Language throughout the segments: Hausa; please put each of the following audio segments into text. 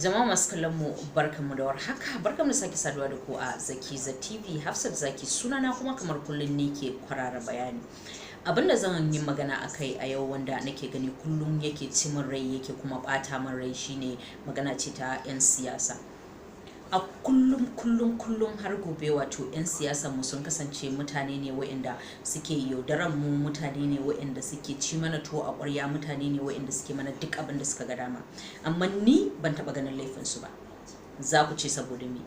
Jama'a masu kallon mu, barkanmu da warhaka, barkanmu da sake saduwa da ku a Zaki Za TV. Hafsat Zaki sunana, kuma kamar kullum ne ke kwarara bayani. Abin da zan yi magana a kai a yau, wanda nake gani kullum yake ci min rai, yake kuma bata min rai, shine magana ce ta 'yan siyasa. A kullum kullum kullum har gobe, wato 'yan siyasa mu sun kasance mutane ne waɗanda suke yaudaran mu, mutane ne waɗanda suke ci mana tuwo a ƙwarya, mutane ne waɗanda suke mana duk abin da suka ga dama. Amma ni ban taɓa ganin laifinsu ba. Za ku ce saboda me?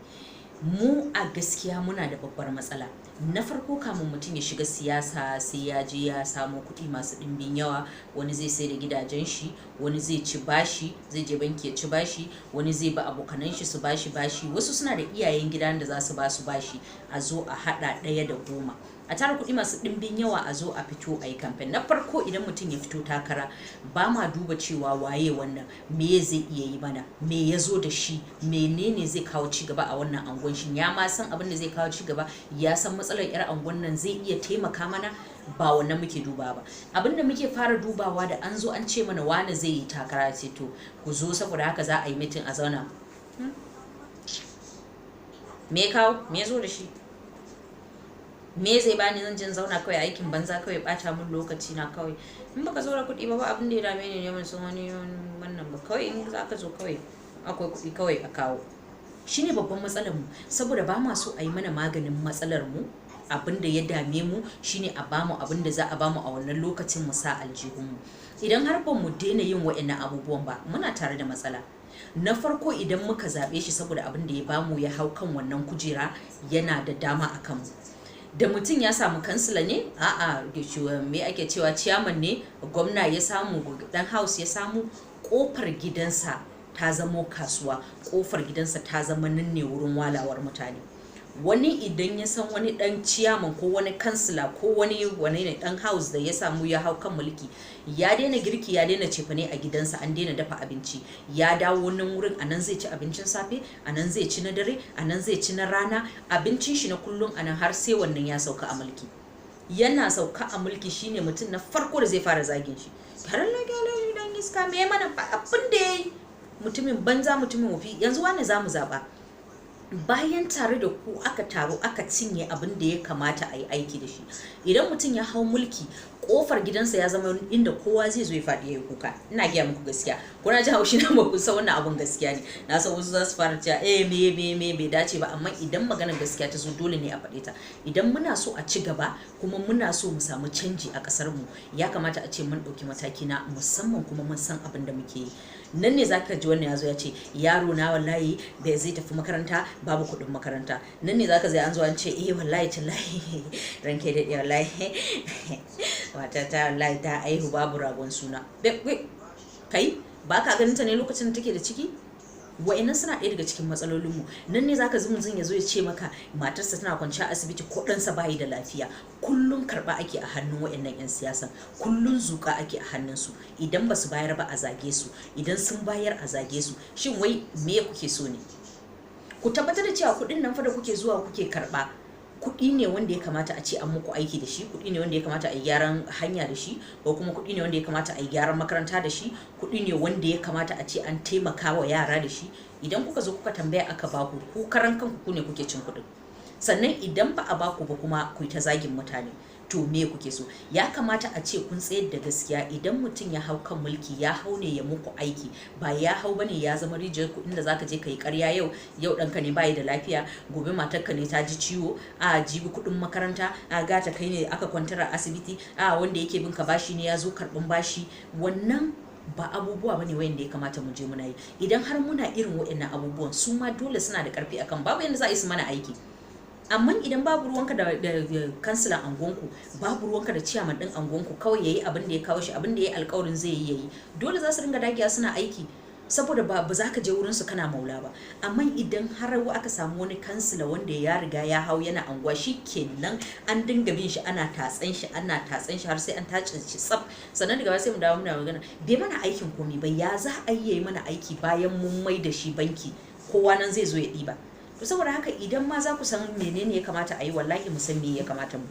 Mu a gaskiya muna da babbar matsala. Na farko, kamun mutum ya shiga siyasa, sai ya je ya samo kuɗi masu ɗimbin yawa. Wani zai sai da gidajen shi, wani zai ci bashi, zai je banki ya ci bashi, wani zai ba abokanan shi su bashi bashi, wasu suna da iyayen gidan da za su ba su bashi. A zo a haɗa ɗaya da goma, a tara kuɗi masu ɗimbin yawa, a zo a fito a yi kamfen. Na farko, idan mutum ya fito takara, ba ma duba cewa waye wannan, me zai iya yi mana, me ya zo da shi, menene zai kawo ci gaba a wannan angon. Shin ya ma san abin da zai kawo ci gaba? Ya san matsalar yar angon nan? Zai iya taimaka mana? Ba wannan muke duba ba. Abin da muke fara dubawa, da an zo an ce mana wani zai yi takara, ce to ku zo, saboda haka za a yi meeting, a zauna. Me ya kawo? Me ya zo da shi? Me zai bani? Zan jin zauna kawai, aikin banza kawai, bata min lokaci na kawai. In baka zo da kuɗi ba, ba abin da ya dame ni ne mun san wani wannan ba. Kawai in za ka zo, kawai akwai kuɗi, kawai a kawo. Shine babban matsalar mu, saboda ba ma so a yi mana maganin matsalar mu. Abin da ya dame mu shine a bamu abin da za a bamu a wannan lokacin, mu sa aljihun mu. Idan har ba mu daina yin wa'annan abubuwan ba, muna tare da matsala. Na farko, idan muka zaɓe shi saboda abin da ya bamu, ya hau kan wannan kujera, yana da dama a kanmu. Da mutum ya samu kansila ne, a'a, me ake cewa, ciyaman ne, gwamna ya samu, dan house ya samu, kofar gidansa ta zamo kasuwa, kofar gidansa ta zama nan ne wurin walawar mutane. Wani idan ya san wani dan ciyaman ko wani kansila ko wani ne dan house da ya samu ya hau kan mulki, ya daina girki, ya daina cefane a gidansa, an daina dafa abinci, ya dawo nan wurin. A nan zai ci abincin safe, a nan zai ci na dare, a nan zai ci na rana, abincin shi na kullum a nan, har sai wannan ya sauka a mulki. Yana sauka a mulki, shine mutum na farko da zai fara zagin shi: "Garin lagalaji, dan iska, me mana? Abin da yayi, mutumin banza, mutumin wofi. Yanzu wani zamu zaba bayan tare da ku aka taru aka cinye abin da ya kamata a yi aiki da shi?" Idan mutum ya hau mulki, kofar gidansa ya zama inda kowa zai zo ya faɗi ya yi kuka. Ina gaya muku gaskiya, kuna ji haushi na, ba ku san wannan abun gaskiya ne. Na san wasu za su fara cewa eh, me me me, bai dace ba, amma idan maganar gaskiya ta zo, dole ne a faɗe ta. Idan muna so a ci gaba, kuma muna so mu samu canji a ƙasar mu, ya kamata a ce mun ɗauki mataki na musamman, kuma mun san abin da muke yi. Nan ne zaka ji wannan yazo ya ce yaro na wallahi da zai tafi makaranta, babu kuɗin makaranta. Nan ne zaka zai an zo an ce eh, wallahi tallahi, ranke daɗe, wallahi matata wallahi ta aihu, babu ragon suna. Kai ba ka ganin ta ne lokacin da take da ciki? Wa'annan suna ɗaya daga cikin matsalolinmu. Nan ne zaka ji mutum ya zo ya ce maka matarsa tana kwance a asibiti ko ɗansa bayi da lafiya. Kullum karɓa ake a hannun wa'annan 'yan siyasan, kullum zuƙa ake a hannunsu. Idan ba su bayar ba, a zage su; idan sun bayar, a zage su. Shin wai me kuke so ne? Ku tabbatar da cewa kuɗin nan fa da kuke zuwa kuke karɓa, kuɗi ne wanda ya kamata a ce an muku aiki da shi, kuɗi ne wanda ya kamata a yi gyaran hanya da shi, ko kuma kuɗi ne wanda ya kamata a yi gyaran makaranta da shi, kuɗi ne wanda ya kamata a ce an taimaka wa yara da shi. Idan kuka zo kuka tambaya aka baku, ku karan kanku ku ne kuke cin kuɗin. Sannan idan ba a baku ba kuma, ku yi ta zagin mutane. To me kuke so? Ya kamata a ce kun tsayar da gaskiya. Idan mutum ya hau kan mulki, ya hau ne ya muku aiki, ba ya hau bane ya zama rijiyar kuɗin da zaka je ka yi ƙarya. Yau yau ɗanka ne bayi da lafiya, gobe matarka ne ta ji ciwo, a jibi kuɗin makaranta, a gata kai ne aka kwantar a asibiti, a wanda yake bin ka bashi ne ya zo karɓin bashi. Wannan ba abubuwa bane wayanda ya kamata mu je muna yi. Idan har muna irin waɗannan abubuwan, su ma dole suna da ƙarfi akan babu yanda za a yi su mana aiki. Amma idan babu ruwanka da kansilan angonku, babu ruwanka da ciyaman din angonku, kawai yayi abin da ya kawo shi, abin da ya yi alkawarin zai yi yayi, dole za su ringa dagiya suna aiki, saboda ba za ka je wurin su kana maula ba. Amma idan har aka samu wani kansila wanda ya riga ya hau yana anguwa, shi kenan, an dinga bin shi, ana tatsan shi, ana tatsan shi, har sai an tace shi tsaf. Sannan daga baya sai mu dawo muna magana bai mana aikin komi ba. Ya za a yi mana aiki bayan mun mai da shi banki, kowa nan zai zo ya ɗiba? To saboda haka, idan ma za ku san menene ya kamata a yi, wallahi mu san me ya kamata. Mu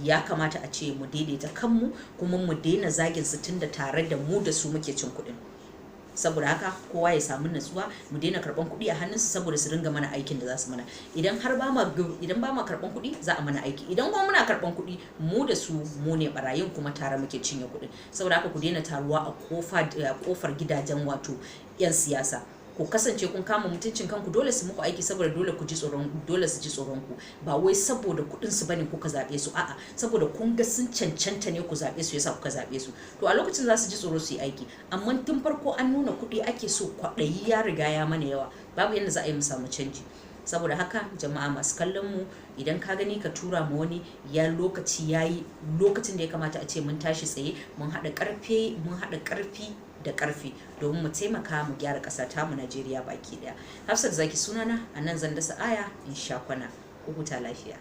ya kamata a ce mu daidaita kanmu, kuma mu daina zagin su, tunda tare da mu da su muke cin kuɗin. Saboda haka kowa ya samu natsuwa, mu daina karban kuɗi a hannunsu saboda su ringa mana aikin da za su mana. Idan har ba ma idan ba ma karban kuɗi, za a mana aiki. Idan kuma muna karban kuɗi, mu da su mu ne barayin, kuma tare muke cinye kuɗin. Saboda haka ku daina taruwa a kofar gidajen wato 'yan siyasa. Ku kasance kun kama mutuncin kanku. Dole su muku aiki saboda dole ku ji tsoron, dole su ji tsoron ku. Ba wai saboda kuɗin su bane kuka zaɓe su, a'a, saboda kun ga sun cancanta ne ku zaɓe su yasa kuka zaɓe su. To a lokacin za su ji tsoro su yi aiki. Amma tun farko an nuna kuɗi ake so, kwaɗayi ya riga ya mana yawa, babu yadda za a yi mu samu canji. Saboda haka jama'a masu kallon mu, idan ka gani ka tura ma wani. Ya lokaci yayi, lokacin da ya kamata a ce mun tashi tsaye, mun haɗa ƙarfi da ƙarfi domin mu taimaka mu gyara ƙasa tamu Najeriya baki ɗaya. Hafsat Zaki sunana, a nan zan dasa aya in sha kwana. Ku huta lafiya.